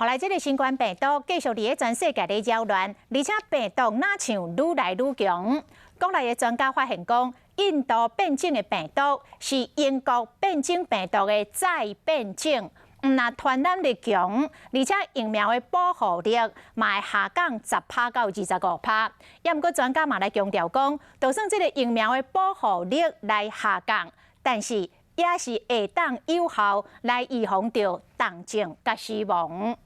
後來這个新冠病毒繼續佇咧全世界咧擾亂，而且病毒若像愈來愈強。國內的專家發現講，印度變種的病毒是英國變種病毒的再變種，毋但傳染力強，而且疫苗的保護力嘛會下降10趴到25趴。也毋過專家嘛來強調講，就算這个疫苗的保護力來下降，但是也是會當有效來預防著重症佮死亡。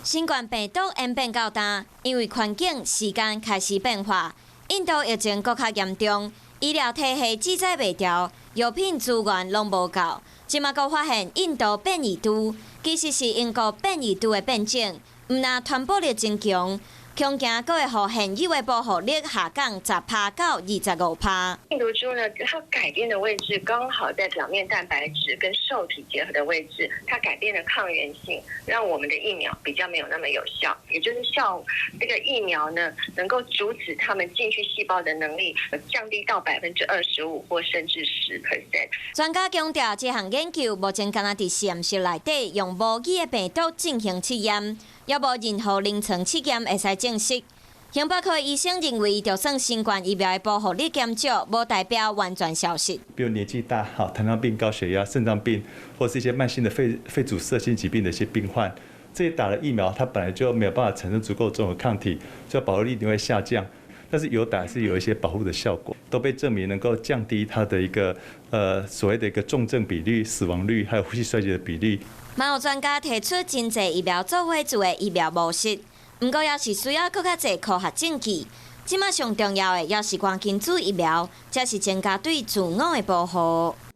新冠病毒演變到今，因為環境、時間開始變化，印度疫情閣較嚴重，醫療體系支載袂牢，藥品資源攏無夠。這馬閣發現印度變異株，其實是英國變異株的變種，毋但傳播力真強，恐驚閣會予現有的保護力下降10趴到25趴。病毒株呢，它改變的位置剛好在表面蛋白質跟受體結合的位置，它改變了抗原性，讓我們的疫苗比較沒有那麼有效，也就是效這個疫苗呢，能夠阻止它們進去細胞的能力降低到25%或甚至10%。專家強調，這項研究目前敢若佇實驗室內底用模擬的病毒進行試驗，猶無任何臨床試驗會使證實。胸腹科醫生認為，就算新冠疫苗的保護力減少，無代表完全消失。比如年紀大、哈糖尿病、高血壓、腎臟病，或是一些慢性的肺阻塞性疾病的一些病患，這些打了疫苗，它本來就沒有辦法產生足夠中和抗體，所以保護力一定會下降。但是有打是有一些保護的效果，都被證明能夠降低它的一個所謂的一個重症比率、死亡率，還有呼吸衰竭的比率。嘛有專家提出真濟疫苗做伙做的疫苗模式，毋過也是需要閣較濟科學證據。這馬上重要的，猶是趕緊注疫苗，才是增加對自我的保護。